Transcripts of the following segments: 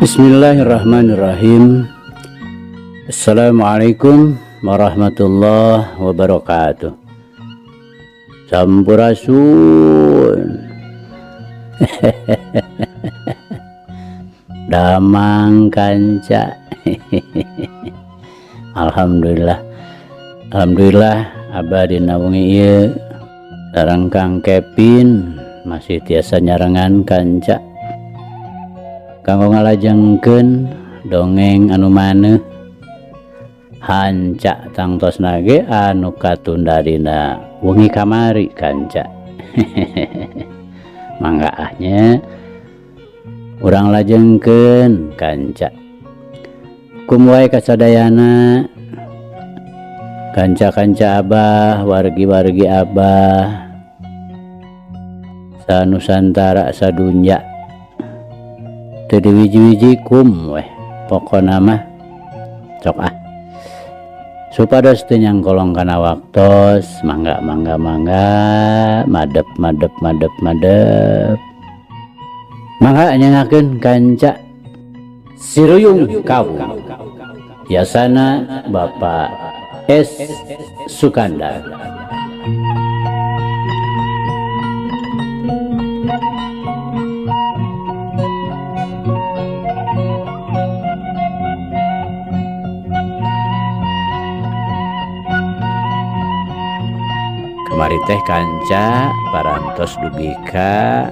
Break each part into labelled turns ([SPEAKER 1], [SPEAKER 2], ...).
[SPEAKER 1] Bismillahirrahmanirrahim. Assalamualaikum warahmatullahi wabarakatuh. Sampurasun. Damang kanca. Alhamdulillah. Alhamdulillah abah dina wengi ieu sareng Kang Kevin masih tiasa nyarengan kanca. Kanggo ngalajengkeun dongeng anu maneuh hanca tangtosna ge anu katunda dina wengi kamari kanca. Mangga ah nya urang lajengkeun kanca. Kum wae kasadayana kanca-kanca abah, wargi-wargi abah sanusantara sadunya teu diwiji-wiji kum weh pokona mah sok ah supados teu nyangkolong kana waktos mangga mangga mangga madep madep madep madep mangga nyengakeun kanca Siruyung Kawung yasana Bapak S Sukandar. Kamari teh kanca parantos dugi ka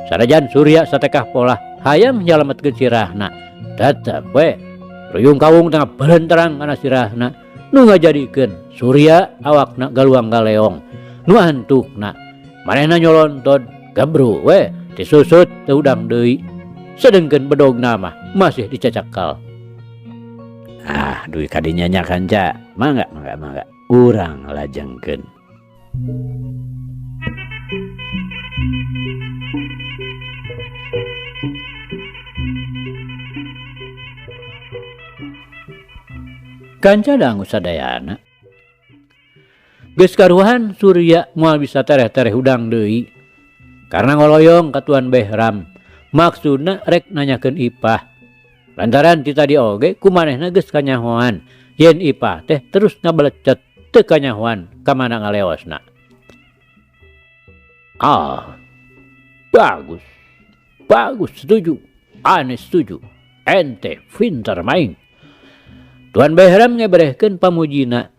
[SPEAKER 1] sanajan Surya satekah polah hayang nyalametkeun sirahna tetep we Ruyung Kawung tengah belenterang kana sirahna nu ngajadikeun Surya awakna galuang galeong nu antukna manehna nyolontod gebru we disusut teu hudang deui sedengkeun bedogna mah masih dicacakal. Ah dugi ka dinya nya kanca mangga mangga mangga urang lajengkeun. Kanca dangu sadayana. Geus karuhan Surya moal bisa tereh-tereh hudang deui. Karena ngoloyong ka Tuan Behram, maksudna rek nanyakeun Ipah. Lantaran ti tadi oge kumanehna geus kanyahoan yen Ipah teh terus ngabelecet teu kanyahoan ka mana ngaleosna. Ah, bagus. Bagus, setuju. Ane setuju. Ente pintar main. Tuan Behram ngeberehkeun pamujina.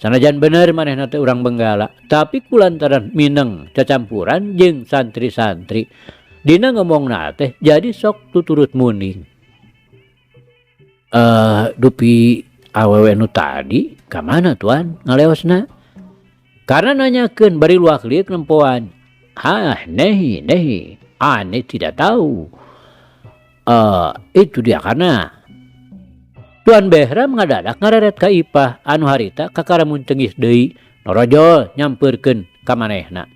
[SPEAKER 1] Sanajan bener manehna teh urang Benggala, tapi kulantaran mineng cacampuran jeung santri-santri. Dina ngomongna teh jadi sok tuturut muning. Dupi awewe nu tadi ka mana tuan ngaleosna? Karena nanyakeun bari luak liuk nempoan. Ah, nehi, nehi, ane tidak tahu. Itu dia karena Tuan Behram ngadadak ngareret ka Ipah anu harita kakaramun cengis deui norojol nyampeurkeun ka manehna.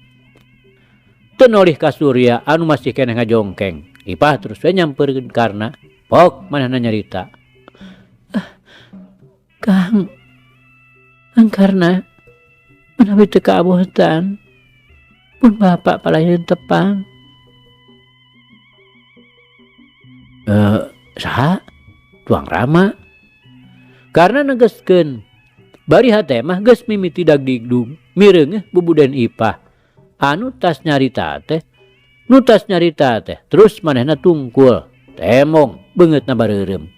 [SPEAKER 1] Teu nolih ka Surya anu masih keneh ngajongkeng. Ipah terus we nyampeurkeun karna pok manehna nyarita. Ah, Kang, Kang Karna manawi teu kaabutan pun bapak palayeun tepang. Saha? Tuang Rama. Karena negeskeun bari hate mah geus mimiti dagdigdug mireungeuh bubuden Ipah anu tas nyarita teh nu tas nyarita teh terus manehna tungkul temong beungeutna bareureum.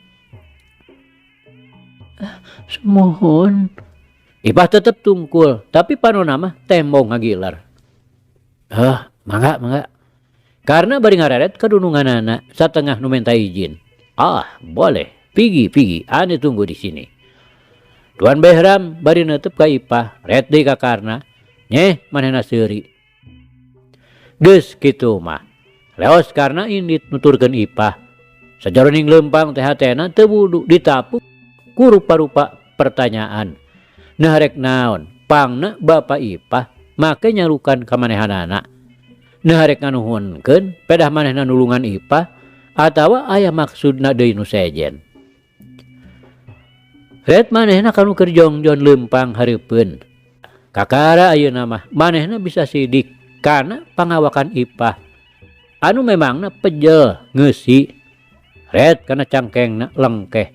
[SPEAKER 1] Sumuhun. Ipah tetep tungkul tapi panona mah tembong ngagiler. Heh, mangga mangga. Karena bari ngareret kadununganana satengah nu menta izin. Ah, boleh. Pigi, pigi, ane tunggu di sini. Tuan Behram bari neuteub ka Ipah, ret deui ka Karna, nyeh manehna seuri. Geus kitu mah. Leos Karna indit nuturkeun Ipah. Sajaroning leumpang teh hatena teu wudu ditapuk ku rupa-rupa pertanyaan. Nah rek naon, pangna bapa Ipah make nyarukan ka manehanana. Nah rek nganuhunkeun pedah manehna nulungan Ipah atawa aya maksudna deui nu sejen. Ret manehna kanu keur jongjon leumpang hareupeun. Kakara ayeuna mah manehna bisa sidik kana pangawakan Ipah. Anu memangna pejel ngeusi. Ret kana cangkengna lengkeh.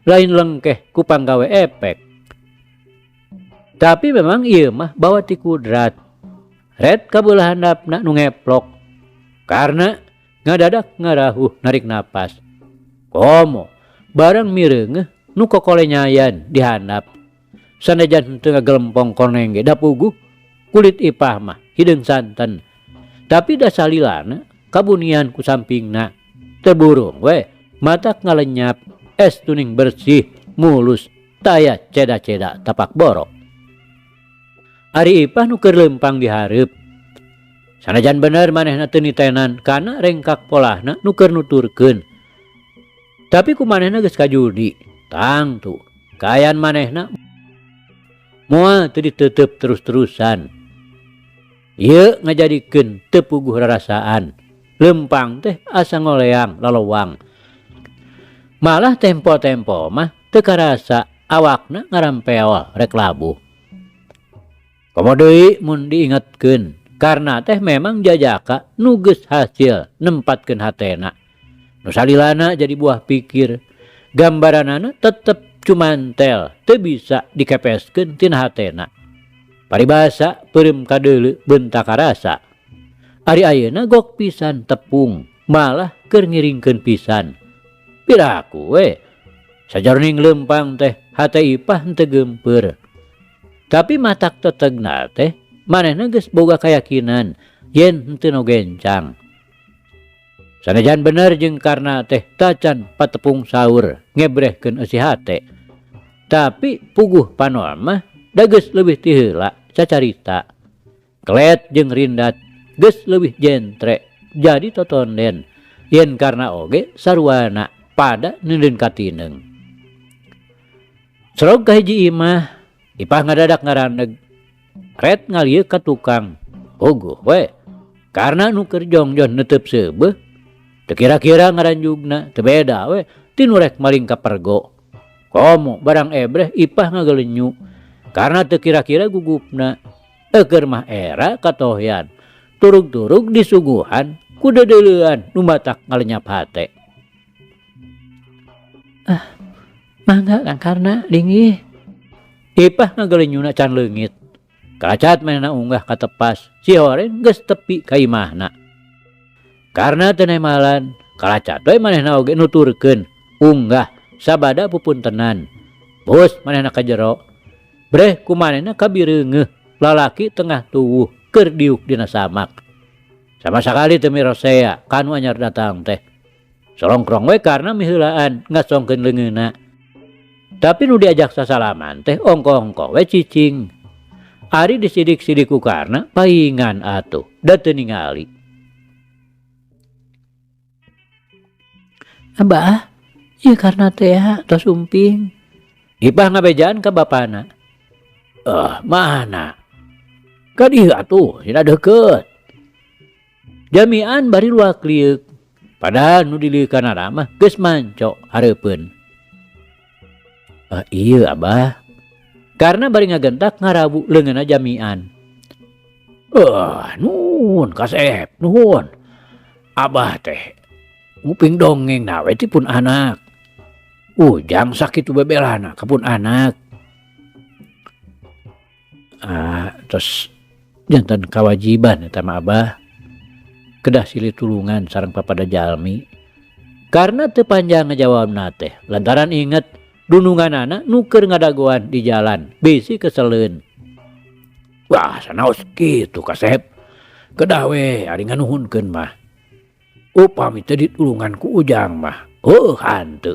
[SPEAKER 1] Lain lengkeh ku panggawe epek. Tapi memang ieu mah bawa ti kudrat. Ret ka beulah handapna nu ngeplok. Karna ngadadak ngarahuh narik napas. Komo barang mireungeuh nu kokolenyayan di handap. Sanajan henteu ngagelempong koneng ge da puguh kulit Ipah mah hideung santen. Tapi da salilana kabunian ku sampingna. Teu burung we matak ngalenyap es tuning bersih mulus taya ceda-ceda tapak borok. Ari Ipah nu keur leumpang di hareup. Sanajan bener manehna teu nitenan kana rengkak polahna nu keur nuturkeun. Tapi ku manehna geus kajudi. Tangtu kaayaan manehna moal teu diteuteup terus-terusan. Ieu ngajadikeun teu puguh rarasaan. Leumpang teh asa ngoleang lalowang. Malah tempo-tempo mah teu karasa awakna ngarampeol rek labuh. Komo deui mun diingetkeun karna teh memang jajaka nu geus hasil nempatkeun hatena. Nu salilana jadi buah pikir. Gambaranana tetep cumantel teu bisa dikepeskeun tina hatena. Paribasa peureum kadeuleu beunta karasa. Ari ayeuna gok pisan tepung malah keur ngiringkeun pisan. Piraku we sajaroning leumpang teh hate Ipah henteu geumpeur. Tapi matak tetegna teh manehna geus boga kayakinan yen henteu nu gencang. Sanajan bener jeung karna teh tacan patepung saur ngebrehkeun eusi hate. Tapi puguh panon mah da geus leuwih ti heula cacarita. Kelet jeung rindat geus leuwih jentre jadi totonden yen karna oge saruana pada neundeun katineung. Serog ka hiji imah, Ipah ngadadak ngaraneg. Ret ngalieu ka tukang. Puguh we. Karna nu keur jongjon neuteup seubeuh, teu kira-kira ngaranjugna teu beda we ti nu rek maling ka pergo. Komo barang ebreh Ipah ngagelenyu karna teu kira-kira gugupna. Eukeun mah era katohyan. Turug-turug disuguhan ku deudeulean nu matak ngalenyap hate. Ah, mangga Kang Karna linggih. Ipah ngagelenyuna can leungit. Kalacat manehna unggah ka tepas, sihoreng geus tepi ka imahna. Karna teu nemalan, kalacat we manehna oge nuturkeun unggah sabada pupuntenan. Bus manehna ka jero. Breh ku manehna kabireungeuh lalaki tengah tuwuh keur diuk dina samak. Sama sakali teu mirosea kanu anyar datang teh. Solongkrong we karna miheulaan ngasongkeun leungeunna. Tapi nu diajak sasalaman teh ongkoh-ongkoh we cicing. Ari disidik-sidik ku karna paingan atuh da teu ningali. Abah, ieu karna teh tos umping. Ipah ngabejaan ka bapana. Mana? Ka dieu atuh, sina deukeut. Jamian bari luak lieuk. Padahal nu dilieukana mah geus manco hareupeun. Iya abah. Karena bari ngagentak ngarabu leungeunna jamian. Nuhun kasep, nuhun. Abah teh nguping dongeng na we ti pun anak. Ujang sakitu bebelana ka pun anak. Terus jantan kawajiban eta mah abah. Kedah silih tulungan sareng papada jalmi. Karena teu panjang ngajawabna teh lantaran inget dununganana nu keur ngadagoan di jalan bisi keseleun. Wah, sanaos kitu kasep. Kedah we ari nganuhunkeun mah. Upami teu ditulungan ku Ujang mah, heuh hanteu.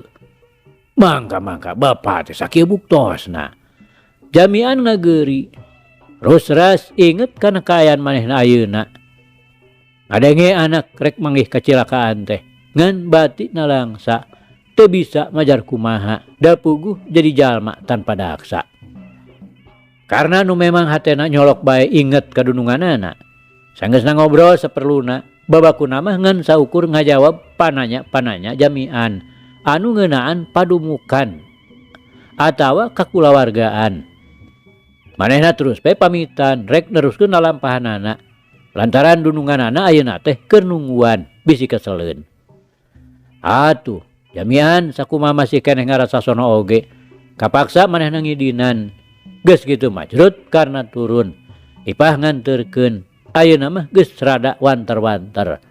[SPEAKER 1] Mangka-mangka bapa teh sakieu buktosna. Jamian ngageuri. Rusras inget kana kaayaan manehna ayeuna. Ngadenge anak rek manggih kacilakaan teh ngan bati nalangsa teu bisa majar kumaha da puguh jadi jalma tanpa daksa. Karena nu memang hatena nyolok bae inget kadununganana. Sanggeusna ngobrol saperluna, babakuna mah ngan saukur ngajawab pananya-pananya jamian anu ngeunaan padumukan atawa kakulawargaan. Manehna terus bae pamitan rek neruskeun lalampahanana. Lantaran dununganana ayeuna teh keur nungguan bisi keseleun. Atuh, jamian sakumaha masih keneh ngarasa sono oge. Kapaksa manehna ngidinan. Geus kitu mah jrut karna turun. Ipah nganteurkeun. Ayeuna mah geus rada wanter-wanter.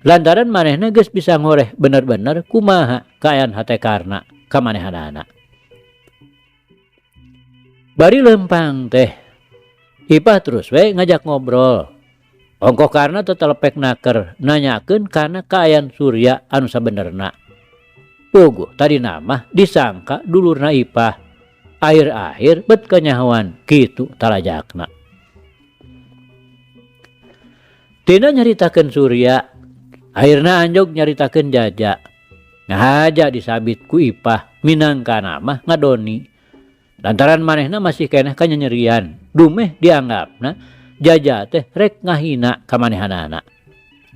[SPEAKER 1] Lantaran manehna geus bisa ngoreh bener-bener kumaha kaayaan hate Karna ka manehanana. Bari lempang teh, Ipah terus we ngajak ngobrol. Ongkoh Karna tetelepek naker nanyakeun kana kaayaan Surya anu sabenerna. Puguh tadina mah disangka dulurna Ipah. Akhir-akhir bet kanyahoan kitu talajakna. Tina nyaritakeun Surya, akhirna anjog nyaritakeun Jaja. Ngahaja disabit ku Ipah minangkana mah ngadoni. Lantaran manehna masih keneh kanyanyerian, dumeh dianggapna Jaja teh rek ngahina ka manehanana.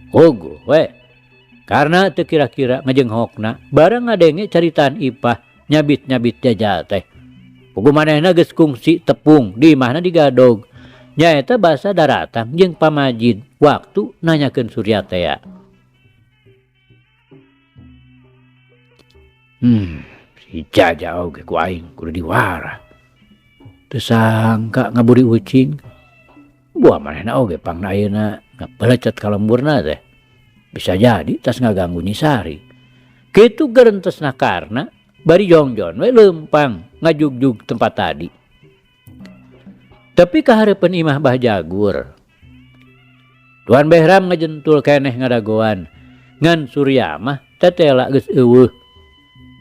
[SPEAKER 1] Puguh we. Karna teu kira-kira ngajenghokna barang ngadenge caritaan Ipah nyabit-nyabit Jaja teh. Puguh manehna geus kungsi tepung di imahna digadog. Nyaeta basa daratang jeung pamajid waktu nanyakeun Surya tea. Si Jaja oge ku aing kudu diwarah. Teu sangka ngaburi ucing. Buah manehna oge pangna ayeuna ngapelecet ka lemburna teh. Bisa jadi tas ngaganggu Nyi Sari. Kitu gerentesna Karna bari jongjon we leumpang ngajugjug tempat tadi. Tapi kahareupeun imah Bah Jagur. Tuan Behram ngajentul keneh ngadagoan. Ngan Surya mah tetela geus eueuh.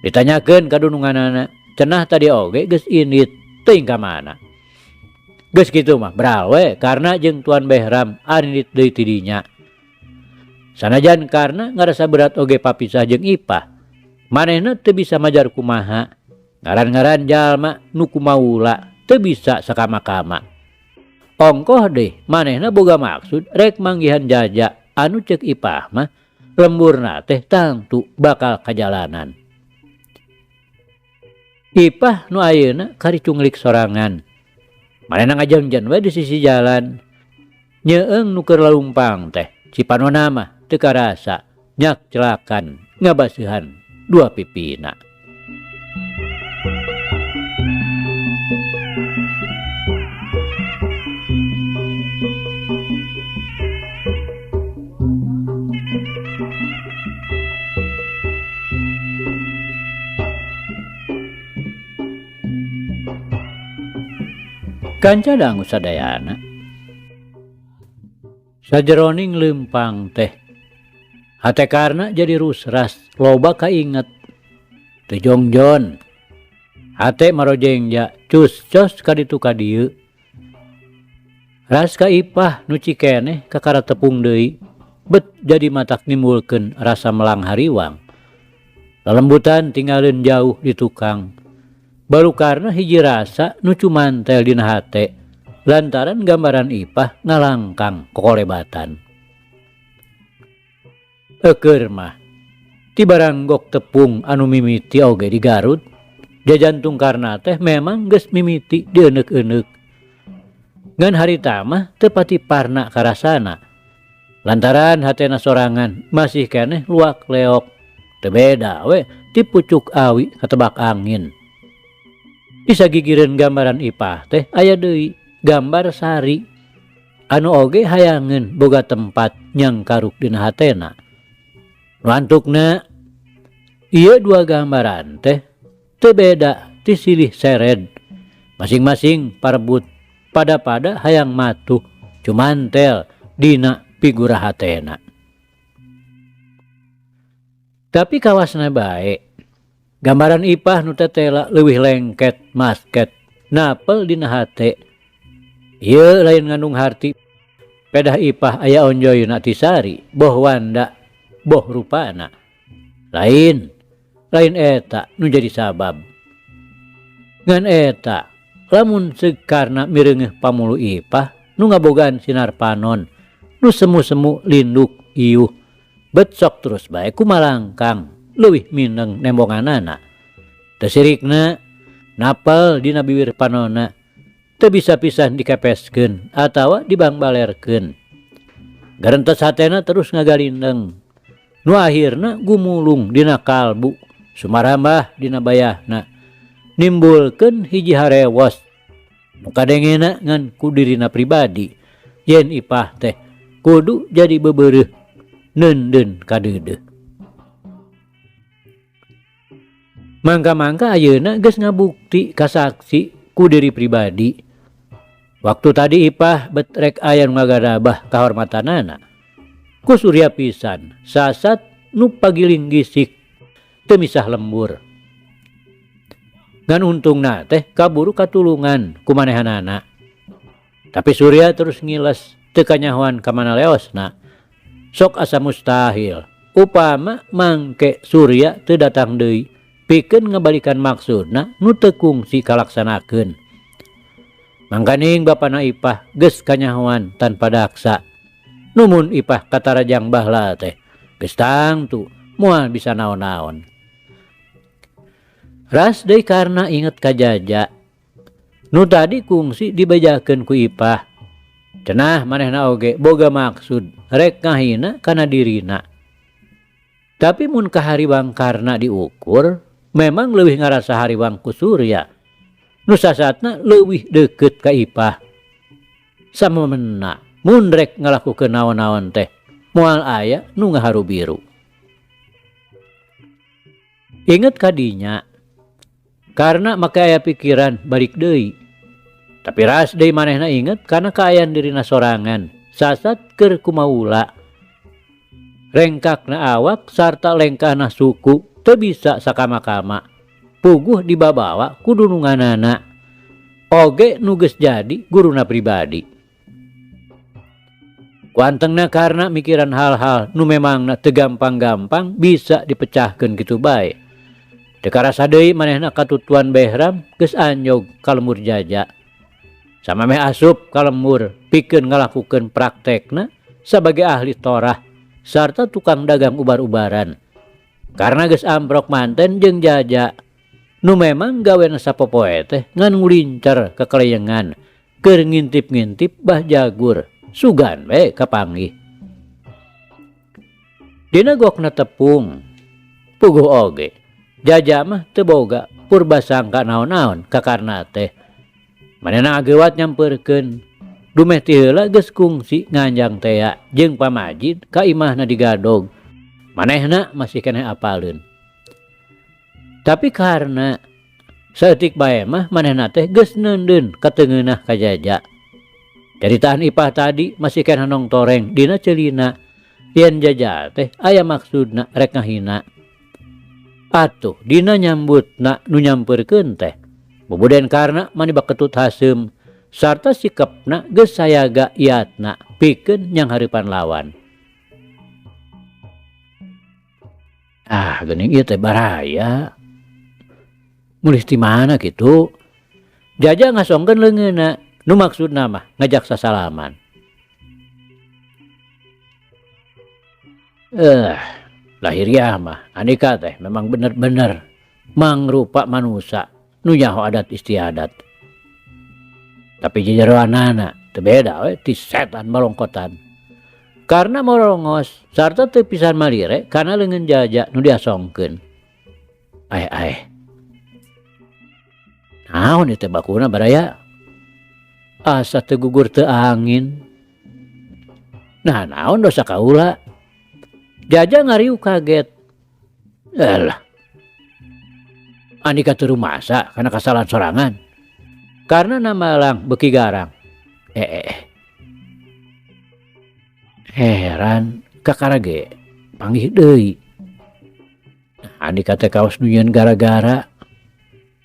[SPEAKER 1] Ditanyakeun ka dununganana, cenah tadi oge geus indit teuing ka mana. Geus kitu mah bral we karna jeung Tuan Behram arindit deui ti dinya. Sanajan karna ngarasa berat oge papisah jeung Ipah, manehna teu bisa majar kumaha. Ngaran-ngaran jalma nu kumaula teu bisa sakama-kama. Ongkoh deh manehna boga maksud rek manggihan Jaja anu ceuk Ipah mah lemburna teh tangtu bakal kajalanan. Ipah nu ayeuna karicunglik sorangan. Manehna ngajengjen we di sisi jalan. Nyeeng nu keur lalumpang teh cipanona mah teu karasa nyak celakan ngabaseuhan dua pipina. Kanca dangu sadayana. Sajeroning leumpang teh hate Karna jadi rusras loba kainget. Teu jongjon. Hate marojengja cus cos ka ditu ka dieu. Ras ka Ipah nu cikeneh kakara tepung deui bet jadi matak nimbulkeun rasa melang hariwang. Lalembutan tinggaleun jauh di tukang. Balukarna hiji rasa nu cumantel dina hate lantaran gambaran Ipah ngalangkang kokolebatan. Eukeur mah ti baranggok tepung anu mimiti oge di Garut, jajantung Karna teh memang geus mimiti dieuneuk-euneuk. Ngan harita mah teu pati parna karasana. Lantaran hatena sorangan masih keneh luak leok, teu beda we ti pucuk awi katebak angin. Bisa gigireun gambaran Ipah teh aya deui gambar Sari anu oge hayangeun boga tempat nyangkaruk dina hatena. Nu antukna ieu dua gambaran teh teu beda ti silih sered. Masing-masing parebut pada-pada hayang matuh cumantel dina pigura hatena. Tapi kawasna bae. Gambaran Ipah nu tetela leuwih lengket masket napel dina hate. Ieu lain ngandung harti. Pedah Ipah aya onjoyna ti Sari, boh wanda, boh rupana. Lain, lain eta nu jadi sabab. Ngan eta lamun seug karna mireungeuh pamulu Ipah nu ngabogaan sinar panon, nu semu-semu linduk iuh, bet sok terus bae kumalangkang leuwih mineng nembonganana. Teu sirikna napel dina biwir panonna, teu bisa pisan dikepeskeun atawa dibangbalerkeun. Garentes hatena terus ngagalindeng. Nu akhirna gumulung dina kalbu sumarambah dina bayahna nimbulkeun hiji harewos nu kadengena ngan ku dirina pribadi yen Ipah teh kudu jadi bebereuh neundeun kadeudeuh. Mangka-mangka ayeuna geus ngabukti kasaksi ku diri pribadi. Waktu tadi Ipah bet rek aya nu ngagadabah kahormatanana. Ku Surya pisan sasat nu pagiling gisik teu misah lembur. Ngan untungna teh kaburu katulungan ku manehanana. Tapi Surya terus ngiles teu kanyahoan ka mana leosna. Sok asa mustahil upama mangke Surya teu datang deui pikeun ngabalikan maksudna nu teu kungsi kalaksanakeun. Mangkaning bapana Ipah geus kanyahoan tanpa daksa. Numun Ipah katarajang bahla teh geus tangtu moal bisa naon-naon. Ras deui karna inget ka Jaja. Nu tadi kungsi dibejakeun ku Ipah. Cenah manehna oge boga maksud rek ngahina kana dirina. Tapi mun kahariwang karna diukur memang leuwih ngarasa hariwang ku Surya. Nu sasatna leuwih deukeut ka Ipah. Samemena mun rek ngalakukeun naon-naon teh moal aya nu ngaharubiru. Inget kadinya karena make aya pikiran balik deui. Tapi ras deui manehna inget kana kaayaan dirina sorangan sasat keur kumaula. Rengkakna awak sarta lengkahna suku teu bisa sakama-kama. Puguh dibabawa ku dununganana. Oge nu geus jadi guruna pribadi. Kuantengna karena mikiran hal-hal nu memangna teu gampang-gampang bisa dipecahkeun kitu bae. Teu karasa deui manehna katutuan Behram geus anjog ka lemur Jaja. Samameh asup ka lemur pikeun ngalakukeun praktekna sabagai ahli torah sarta tukang dagang ubar-ubaran. Karena geus amprok manten jeung Jaja nu memang gawena sapopoe teh ngan ngulincer kekeleyengan keur ngintip-ngintip bah jagur sugan we kapanggih. Dina gokna tepung puguh oge Jaja mah teu boga purbasangka naon-naon ka Karna teh. Manehna ageuwat nyampeurkeun dumeh ti heula geus kungsi nganjang tea jeung pamajid ka imahna digadog. Manehna masih keneh apaleun. Tapi karena saeutik bae mah manehna teh geus neundeun kateungeunah ka Jaja. Caritaan Ipah tadi masih keneh nongtoreng dina ceulina yen Jaja teh aya maksudna rek ngahina. Atuh dina nyambutna nu nyampeurkeun teh bubuden karna mani baketut haseum sarta sikepna geus sayaga iatna pikeun nyanghareupan lawan. Ah geuning ieu teh baraya. Mulih ti mana kitu? Jaja ngasongkeun leungeunna nu maksudna mah ngajak sasalaman. Lahiriah mah Andika teh memang bener-bener mangrupa manusa nu nyaho adat istiadat. Tapi jejeroanana teu beda we ti setan balongkotan. Karena morongos sarta teu pisan malire kana leungeun Jaja nu diasongkeun. Aeh aeh. Naon ieu teh bakuna baraya? Asa teu gugur teu angin. Nah naon dosa kaula? Jaja ngariuk kaget. Alah. Andika teu rumasa kana kasalahan sorangan. Karena namalang beuki garang. Heran kakara ge panggih deui. Andika teh kaos nu nyieun gara-gara.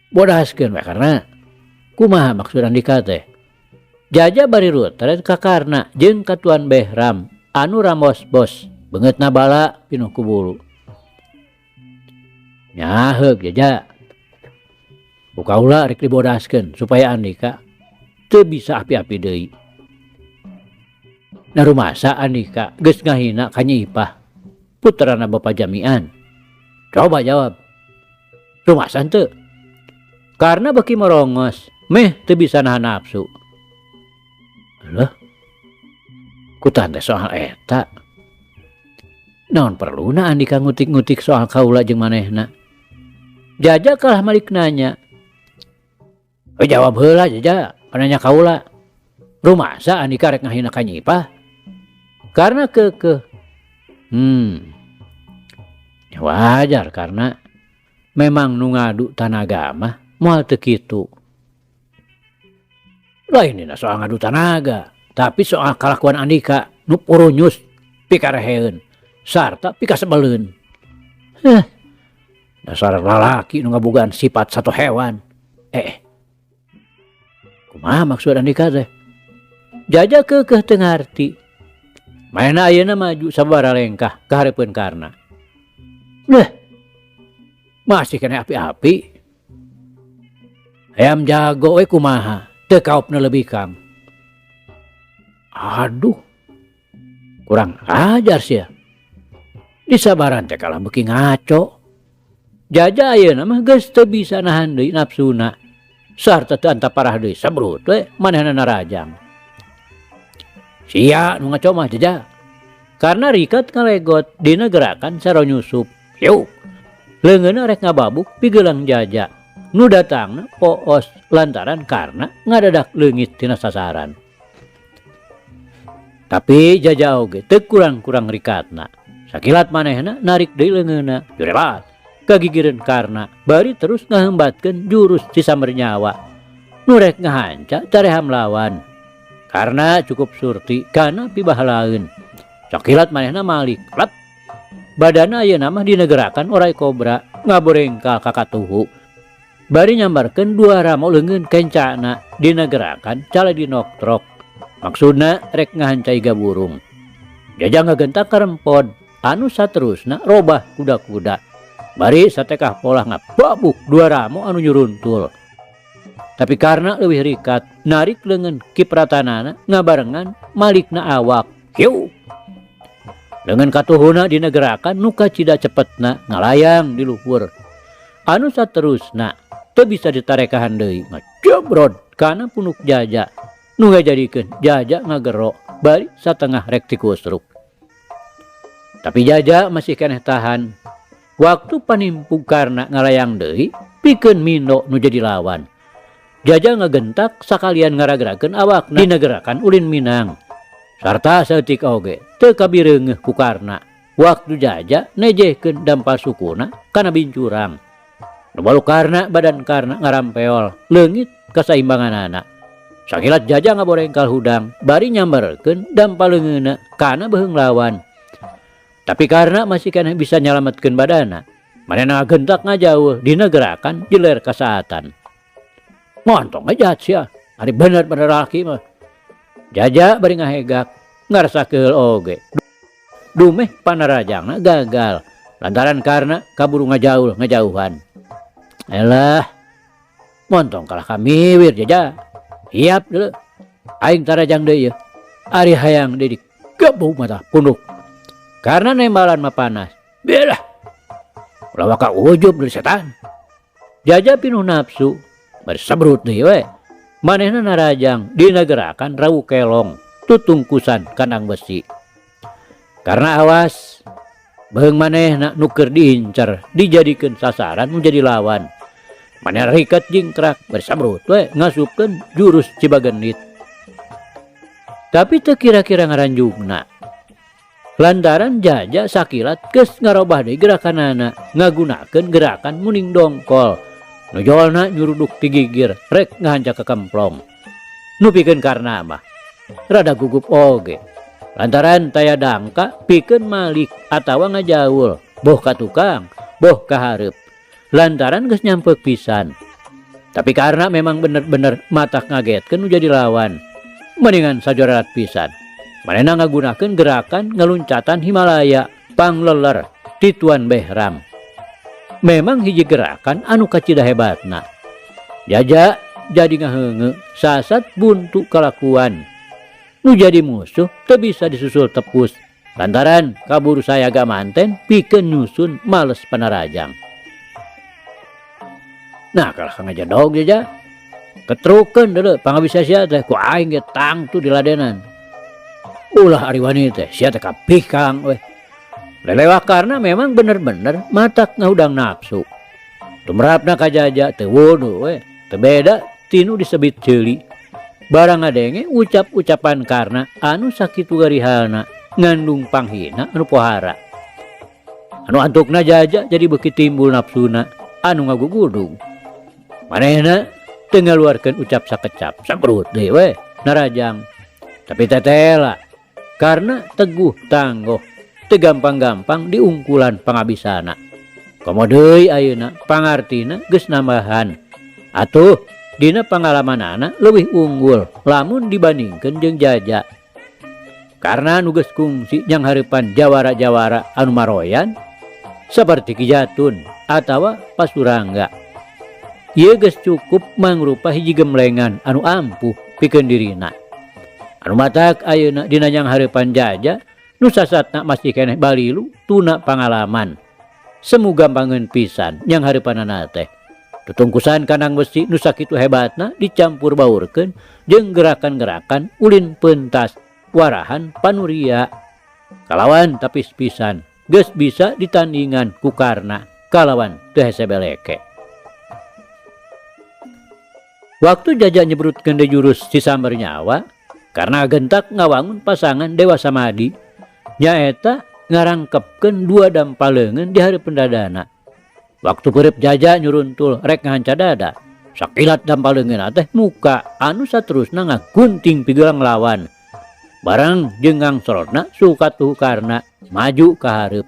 [SPEAKER 1] Bodaskeun we karena kumaha maksud Andika teh? Jaja bari rutret ka Karna jeung ka Tuan Behram anu ramos bos beungeutna bala pinuh ku bulu. Nyaheug Jaja. Ku kaula rek dibodaskeun supaya Andika teu bisa api-api deui. Na rumasa Andika geus ngahina ka Nyi Ipah putrana Bapa Jamian. Coba jawab. Rumasa henteu? Karena beuki morongos meh teu bisa nahan nafsu. Leuh. Ku tante soal eta. Naon perluna Andika ngutik-ngutik soal kaula jeung manehna? Jaja kalah malik nanya. Eh, jawab heula, Jaja, pananya kaula. Rumasa Andika rek ngahina ka Nyipah? Karena keukeuh. Ya wajar karena memang nu ngadu tanaga mah moal teu kitu. Lain dina soal ngadu tanaga, tapi soal kalakuan Andika nu purunyus pikareheun sarta pikasebeleun. Heh. Dasar lalaki nu ngabogaan sifat satu hewan. Eh. Kumaha maksud Andika teh? Jaja keukeuh teu ngarti. Manehna ayeuna maju sababaraha lengkah ka hareupeun Karna. Deh. Masih keneh api-api. Hayam jago we kumaha, teu kaopna leuwih kang. Aduh. Kurang ajar sia. Disabaran teh kalah beuki ngaco. Jaja ayeuna mah geus teu bisa nahan deui nafsuna. Sarta teu antap parah deui sabrut we manehna narajang. Sia nu ngaco mah, Jaja. Karena rikat ngalegot dina gerakan saronyusup. Yuk. Leungeunna rek ngababuk pigelang Jaja. Nu datangna poos lantaran karena ngadadak leungit tina sasaran. Tapi Jaja oge teu kurang-kurang rikatna. Sakilat manehna narik deui leungeunna, jurelat kagigireun Karna bari terus ngahembatkeun jurus cisamber nyawa. Nu rek ngahanca careham lawan. Karena cukup surti kana pibahalaeun. Sakilat manehna malik, lat. Badana ayeuna mah dina gerakan oray kobra ngaborengkal ka katuhu. Bari nyambarkeun dua ramo leungeun kencana dina gerakan caladinoktrok. Maksudna rek ngahanca iga burung. Jaja ngagentak karempod anu saterusna robah kuda-kuda. Bari satekah polah ngababuk dua ramo anu nyuruntul. Tapi karena leuwih rikat, narik leungeun kipratanana ngabarengan malikna awak. Hiu. Leungeun katuhuna dina gerakan nu kacida cepetna ngalayang di luhur. Anu saterusna teu bisa ditarekahan deui, ngajebrod kana punuk Jaja. Nu ngajadikeun Jaja ngagero bari satengah rek tikusruk. Tapi Jaja masih keneh tahan. Waktu panimpug Karna ngalayang deui, pikeun mindo nu jadi lawan. Jaja ngagentak sakalian ngaragrakeun awakna dina gerakan ulin minang. Sarta saeutik oge teu kabireungeuh ku Karna. Waktu Jaja nejehkeun dampal sukuna kana bincurang. Nu balu Karna badan Karna ngarampeol, leungit kasaimbanganana. Sakilat Jaja ngaborengkal hudang bari nyamberkeun dampal leungeunna kana beuheung lawan. Tapi karena masih keneh bisa nyalametkeun badana, manehna ngagentak ngajauh dina gerakan jeler kasaatan. Montong we jahat sia, ari bener-bener lalaki mah. Jaja bari ngahegak, ngarasa keheul oge. Dumeh panarajangna gagal lantaran karena kaburu ngajauh ngajauhan. Elah, montong kalah kamiwir, Jaja. Hiap deuleu. Aing tarajang deui ieu. Ari hayang deui digebug mata punduk. Karena nembalan mah panas. Biarlah. Ulah waka ujub dari setan. Jaja pinuh nafsu. Bari sabrut deui we. Manehna narajang dina gerakan rawu kelong tutungkusan kandang besi. Karena awas beuheung manehna nu keur diincer dijadikeun sasaran menjadi lawan. Manehna riket jingkrak bari sabrut we ngasupkeun jurus Cibagenit. Tapi teu kira-kira ngaranjugna. Lantaran Jaja sakilat geus ngarobah deui gerakanana ngagunakeun gerakan muning dongkol. Nu jolna nyuruduk ti gigir rek ngahanca ka kemplong. Nu pikeun Karna mah rada gugup oge. Lantaran taya dangka pikeun malik atawa ngajaul boh ka tukang boh ka hareup. Lantaran geus nyampeuk pisan. Tapi karena memang bener-bener matak ngagetkeun nu jadi lawan, mendingan sajorelat pisan. Manehna ngagunakeun gerakan ngaluncatan Himalaya pangleler tituan Behram. Memang hiji gerakan anu kacida hebatna. Jaja jadi ngaheungeu sasat buntu kalakuan. Nu jadi musuh teu bisa disusul tepus. Lantaran kaburu sayaga manten pikeun nyusun males panarajang. Nah, kalah ka ngajedog, Jaja. Ketrukeun deuleu pangabisa sia teh ku aing ge tangtu diladenan. Ulah ari wani teh sia teh kapikang we. Lelewah karena memang bener-bener matak ngahudang nafsu. Tumrapna ka Jaja teu wudu we, teu beda tinu disebit ceuli. Barang ngadenge ucap-ucapan Karna anu sakitu garihalna ngandung panghina anu pohara. Anu antukna Jaja jadi beuki timbul nafsuna anu ngagugudug. Manehna teu ngaluarkeun ucap sakecap, sabrut deui we narajang. Tapi tetela karena teguh tanggoh teu gampang-gampang diungkulan pangabisana. Komo deui ayeuna pangartina geus nambahan. Atuh dina pangalamanana leuwih unggul lamun dibandingkeun jeung Jaja. Karena nu geus kungsi nyang hareupan jawara-jawara anu maroyan saperti Ki Jatun atawa Pasurangga. Ieu geus cukup mangrupa hiji gemblengan anu ampuh pikeun dirina. Anu matak ayeuna dina nyang hareupan Jaja nu sasatna masih keneh balilu tuna pangalaman. Semu gampangeun pisan nyang hareupanana teh. Tutungkusan kandang besi nu sakitu hebatna dicampur baurkeun jeung gerakan-gerakan ulin pentas warahan panuria. Kalawan tapis pisan geus bisa ditandingan ku Karna kalawan teu hese beleke. Waktu Jaja nyebrutkeun deui jurus si sambar nyawa, Karna gentak ngawangun pasangan Dewa Samadi nyaeta ngarangkepkeun dua dampal leungeun di hareupeun dadana. Waktu peureub Jaja nyuruntul rek ngahanca dada, sakilat dampal leungeunna teh muka anu saterusna ngagunting pigelang lawan. Barang jeung ngangsorotna suka tuh Karna maju ka hareup.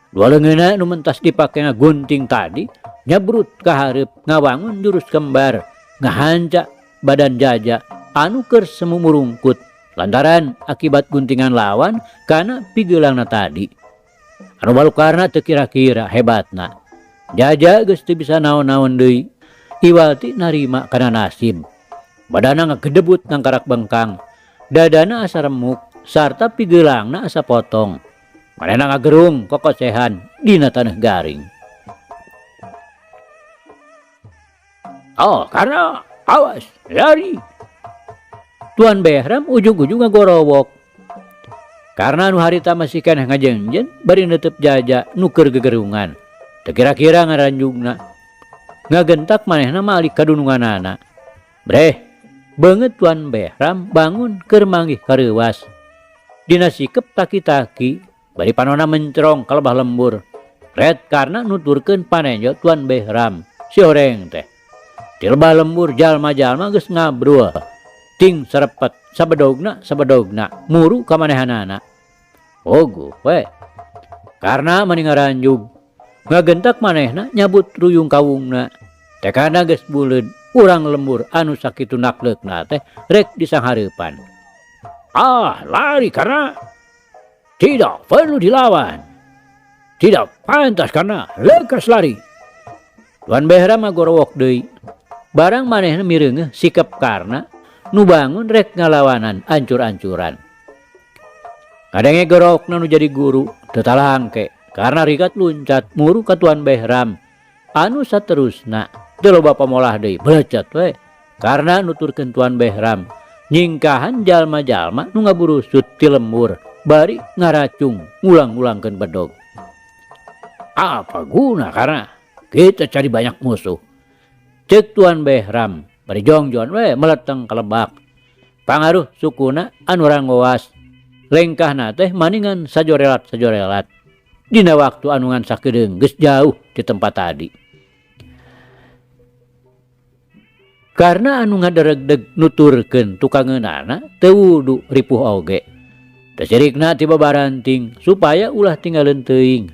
[SPEAKER 1] Dua leungeunna nu mentas dipake ngagunting tadi nyebrut ka hareup ngawangun jurus kembar ngahanca badan Jaja anu keur semu murungkut lantaran akibat guntingan lawan kana pigeulangna tadi. Anu balukarna teu kira-kira hebatna. Jaja geus teu bisa naon-naon deui. Iwal ti narima kana nasib. Badana ngagedebut nangkarak bengkang. Dadana asa remuk sarta pigeulangna asa potong. Manehna ngagerung kokosehan dina taneuh garing. Oh, karena awas lari. Tuan Behram ujung-ujung ngagorowok. Karena anu harita masih keneh ngajengjen bari neuteub Jaja nu keur gegerungan. Teu kira-kira ngaranjugna. Ngagentak manehna malik kadununganana. Breh, beungeut Tuan Behram bangun keur manggih kareuwas. Dina sikep taki-taki bari panona mencrong ka lebah lembur. Red karena nuturkeun panenjo Tuan Behram si horeng teh. Di lebah lembur jalma-jalma geus ngabrul. Ting serepet sabedogna sabedogna muru ka manehanana. Oguh we. Karena mani ngaranjug ngagentak manehna nyabut ruyung kawungna. Tekana geus buleud urang lembur anu sakitu nakleukna teh rek disanghareupan. Ah, lari karena tidak perlu dilawan. Tidak pantas karena lekas lari. Tuan Behram ngagorowok deui. Barang manehna mireungeuh sikap Karna nu bangun rek ngalawanan ancur-ancuran. Kadenge gorokna nu jadi guru teu talangke karena rikat luncat muru ka Tuan Behram anu saterusna teu loba pamolah deui belecet we karena nuturkeun Tuan Behram nyingkahan jalma-jalma nu ngaburusut ti lembur bari ngaracung ngulang-ngulangkeun bedog. Apa guna karena kita cari banyak musuh. Cek Tuan Behram bari jongjon we meleteng kalebak. Pangaruh sukuna anu rangoas. Lengkahna teh maningan sajorelat-sajorelat. Dina waktu anu ngan sakedeung geus jauh di tempat tadi. Karena anu ngaderegdeg nuturkeun tukangeunana teu wudu ripuh oge. Teu sirikna ti babaranting supaya ulah tinggaleun teuing.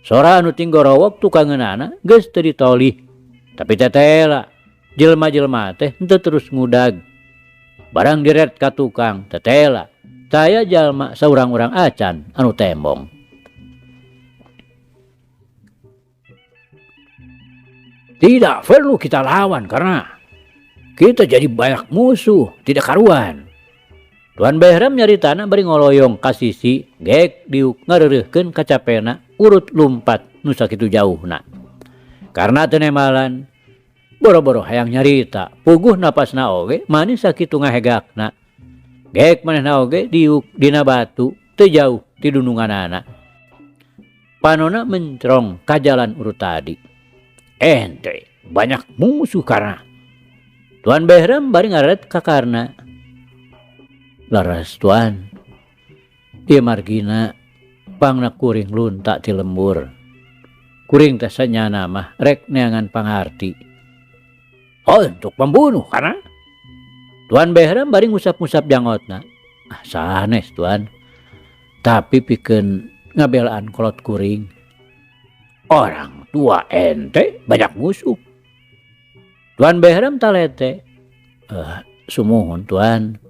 [SPEAKER 1] Sora anu tinggorowok tukangeunana geus teu ditolih. Tapi tetela jelema-jelema teh henteu terus ngudag. Barang direct ka tukang tetela taya jalma saurang-urang acan anu tembong. Tidak perlu kita lawan karena kita jadi banyak musuh, tidak karuan. Tuan Behram nyaritana bari ngoloyong ka sisi gek diuk ngareureuhkeun kacapena urut lumpat nu sakitu jauhna. Karena teu nemalan boro-boro hayang nyarita, puguh napasna oge manis sakitu ngahegakna. Gek manehna oge diuk dina batu teu jauh ti dununganana. Panona mencrong ka jalan urut tadi. Ente banyak musuh karena. Tuan Behram bari ngaret ka Karna. Leres Tuan. Ieu margina pangna kuring lunta ti lembur. Kuring teh sanyana mah rek neangan pangarti. Oh, untuk membunuh karena. Tuan Behram bari ngusap-ngusap jangotna. Ah, sanes Tuan. Tapi pikeun ngabelaan kolot kuring. Orang tua ente banyak musuh. Tuan Behram talete. Sumuhun Tuan.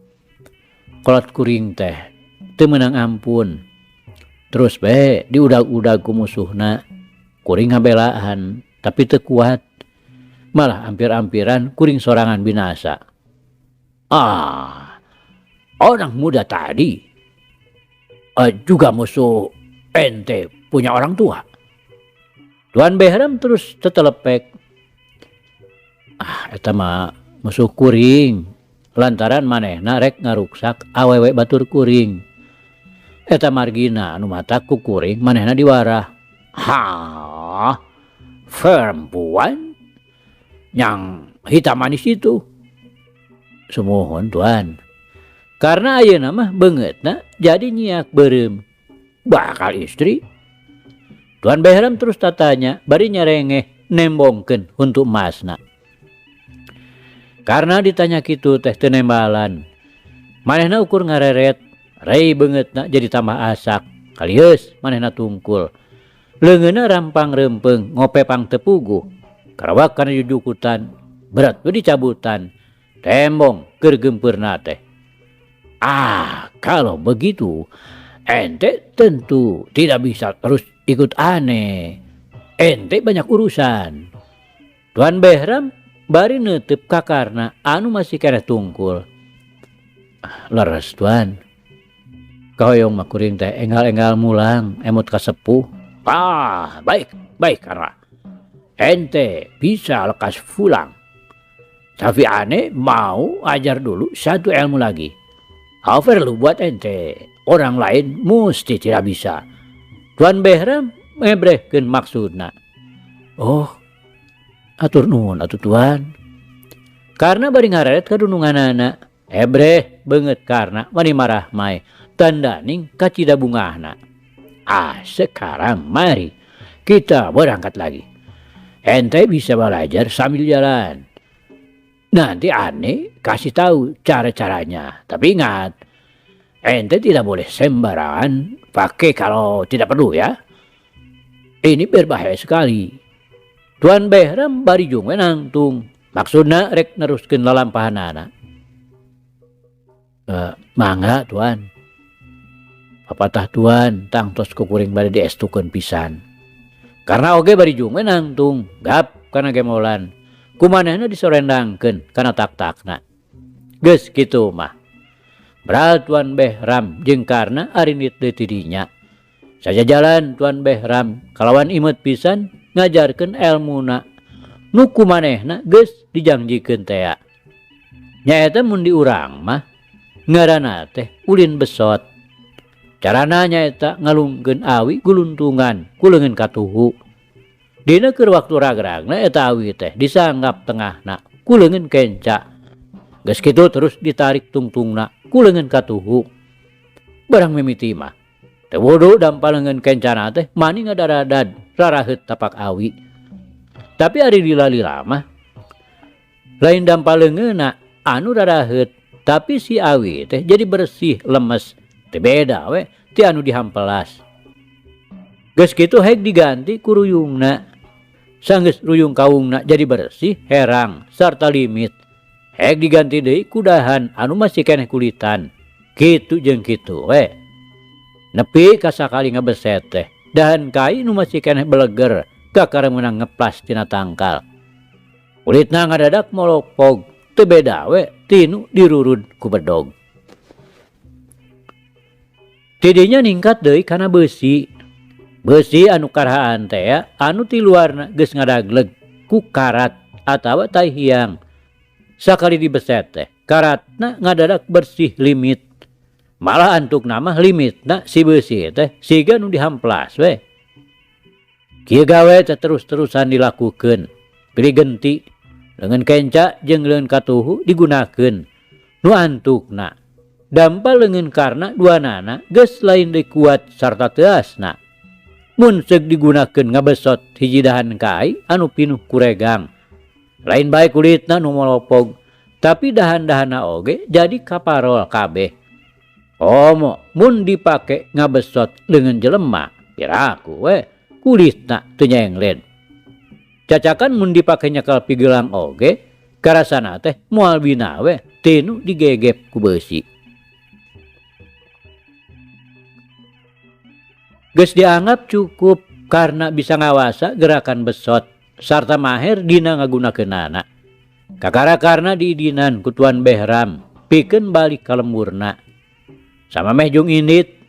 [SPEAKER 1] Kolot kuring teh teu meunang ampun. Terus bae diudag-udag ku musuhna. Kuring ngabelaan tapi teu kuat. Malah ampir-ampiran kuring sorangan binasa. Ah, orang muda tadi juga musuh ente punya orang tua. Tuan Behram terus tetelepek. Ah, eta mah musuh kuring. Lantaran manehna rek ngaruksak awewe batur kuring. Eta margina anu matak ku kuring manehna diwarah. Hah, perempuan yang hitam manis itu. Sumuhun Tuan. Karena ayeuna mah beungeutna jadi nyiak beureum. Bakal istri. Tuan Behram terus tatanya bari nyarengeh nembongkeun huntu emasna. Karena ditanya kitu teh teu nembalan. Manehna ukur ngareret, rei beungeutna jadi tambah asak. Kalieus manehna tungkul. Leungeunna rampang reumpeung ngope pang teu puguh. Karawak kana jujukutan, berat we dicabutan. Tembong keur gempeurna teh. Ah, kalau begitu ente tentu tidak bisa terus ikut aneh. Ente banyak urusan. Tuan Behram bari neuteub ka Karna anu masih keneh tungkul. Ah, leres Tuan. Kahoyong mah kuring teh enggal-enggal mulang emut ka sepuh. Ah, baik, baik Karna. Ente bisa lekas pulang. Tapi aneh mau ajar dulu satu ilmu lagi. Kau perlu buat ente. Orang lain mesti tidak bisa. Tuan Behram ngebrehkeun maksudna. Oh, atur nuhun atuh Tuan. Karena bari ngareret kadununganana, ebreh beungeut Karna wani marah mae tandaning kacida bungahna. Ah, sekarang mari kita berangkat lagi. Ente bisa belajar sambil jalan. Nanti aneh kasih tahu cara-caranya. Tapi ingat, ente tidak boleh sembarangan pakai kalau tidak perlu ya. Ini berbahaya sekali. Tuan Behram bari jung we nangtung. Maksudna rek neruskeun lalampahanana. Mangga Tuan. Papatah Tuan tangtos ku kuring bade diestukeun pisan. Karena oge bari jung we nangtung, gap kana gemolan. Kumanehna disorendangkeun kana tak-takna. Geus kitu mah. Beral Tuan Behram jeung Karna arinit deui ti dinya. Saja jalan Tuan Behram kalawan imeut pisan ngajarkeun elmuna. Nu kumanehna geus dijangjikeun tea. Nyaeta mun di urang mah ngaranna teh ulin besot. Carana nyaeta ngalungkeun awi guluntungan ku leungeun katuhu. Dina keur waktu ragragna eta awi teh disanggap tengahna ku leungeun kenca. Geus kitu terus ditarik tungtungna ku leungeun katuhu. Barang mimiti mah teu wudu dampa leungeun kencana teh mani ngadaradad raraheut tapak awi. Tapi ari lila-lila mah lain dampa leungeunna anu raraheut, tapi si awi teh jadi bersih lemes. Teu beda we ti anu dihampelas. Geus kitu heg diganti ku ruyungna. Sanggeus ruyung kaungna jadi bersih, herang sarta limit. Heg diganti deui ku dahan anu masih keneh kulitan. Kitu jeung kitu we. Nepi ka sakali ngabeset teh, dahan kai nu masih keneh beleger kakara meunang ngeplas tina tangkal. Kulitna ngadadak molopog, teu beda we tinu dirurud ku bedog. Tidinya ningkat deui kana beusi. Beusi anu karahaan teh anu ti luarna geus ngadagleg ku karat atawa tai hiang. Sakali dibeset teh, karatna ngadadak bersih limit. Malah antukna mah limitna si beusi teh siga nu dihamplas we. Kieu gawe teh terus-terusan dilakukeun. Pilih genti leungeun kenca jeung leungeun katuhu digunakeun. Nu antukna dampa leungeun karna duanana geus lain deui kuat sarta teuasna. Mun seuk digunakeun ngabesot hiji dahan kai anu pinuh kuregang. Lain bae kulitna nu molopog, tapi dahan-dahanna oge jadi kaparol kabeh. Komo mun dipake ngabesot leungeun jelema, piraku we kulitna teu nyengled. Cacakan mun dipake nyekel pigelang oge, karasana teh moal bina we tinu digegep ku beusi. Geus dianggap cukup karena bisa ngawasa gerakan besot sarta maher dina ngagunakeunana. Kakara karna diidinan ku Tuan Behram pikeun balik ka lemburna. Samameh jung indit,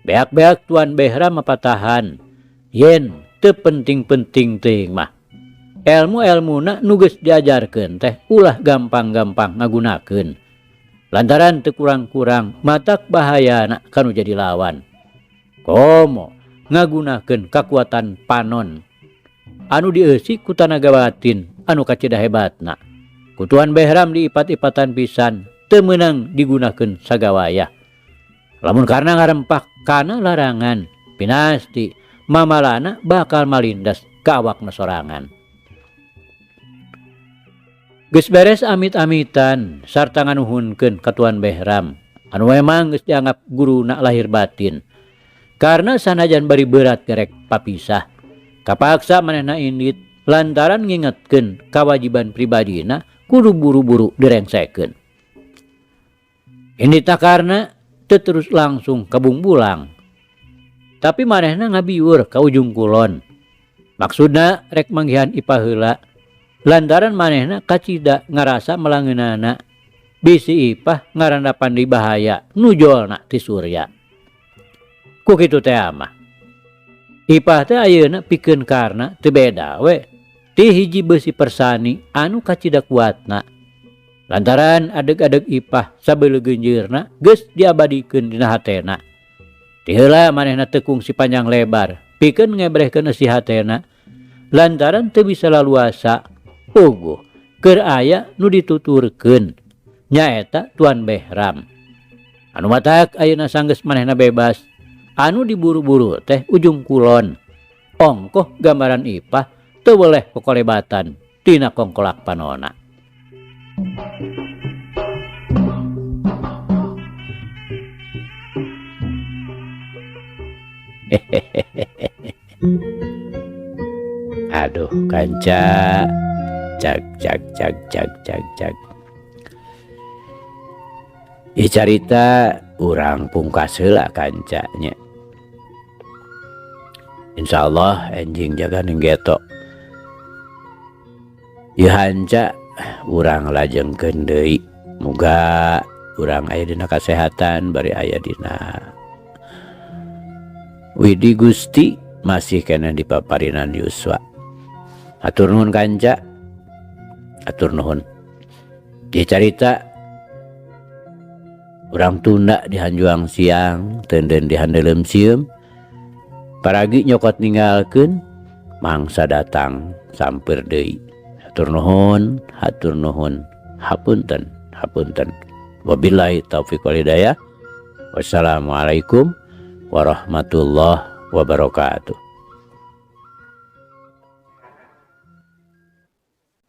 [SPEAKER 1] beak-beak Tuan Behram mapatahan yen teu penting-penting teuing mah. Elmu-elmuna nu geus diajarkeun teh ulah gampang-gampang ngagunakeun. Lantaran teu kurang-kurang matak bahayana kanu jadi lawan. Komo ngagunakeun kakuatan panon anu dieusi ku tanaga batin anu kacida hebatna. Ku Tuan Behram diipat-ipatan pisan teu meunang digunakeun sagawayah. Lamun karna ngarempak kana larangan, pinasti mamalana bakal malindas ka awakna sorangan. Geus beres amit-amitan sarta nganuhunkeun ka Tuan Behram anu memang geus dianggap guruna lahir batin. Karena sanajan bari berat gerek papisah, kapaksa manehna indit lantaran ngingetkeun kawajiban pribadina kudu buru-buru direngsekeun. Inditna karna teu terus langsung ka Bungbulang, tapi manehna ngabiweur ka ujung kulon. Maksudna rek manggihan Ipah heula lantaran manehna kacida ngarasa melangeunana bisi Ipah ngarandapan di bahaya nujolna ti Surya. Ku kitu teh mah Ipah teh ayeuna pikeun karna teu beda we ti hiji beusi persani anu kacida kuatna. Lantaran adeg-adeg Ipah sabeulegeunjeurna geus diabadikeun dina hatena. Ti heula manehna teu kungsi panjang lebar pikeun ngebrehkeun eusi hatena lantaran teu bisa laluasa puguh keur aya nu dituturkeun nyaeta Tuan Behram. Anu matak ayeuna sanggeus manehna bebas anu diburu-buru teh ujung kulon. Ongkoh gambaran Ipah teu weleh kokolebatan tina kongkolak panona. Aduh kanca, cak cak cak cak cak cak. Ieu carita urang pungkas heula kancanya. Insyaallah enjing jaga ning geto. Ieu hanca urang lajengkeun deui. Muga urang aya dina kasehatan bari aya dina Widi Gusti masih keneh di paparinan yuswa. Hatur nuhun kanca. Hatur nuhun. Ieu carita urang tunda di hanjuang siang, teunden di handeuleum sieum. Paragi nyokot ninggalkeun mangsa datang sampeur deui. Hatur nuhun, hatur nuhun. Hapunten, hapunten. Wabillahi taufiq wal hidayah. Wassalamualaikum warahmatullahi wabarakatuh.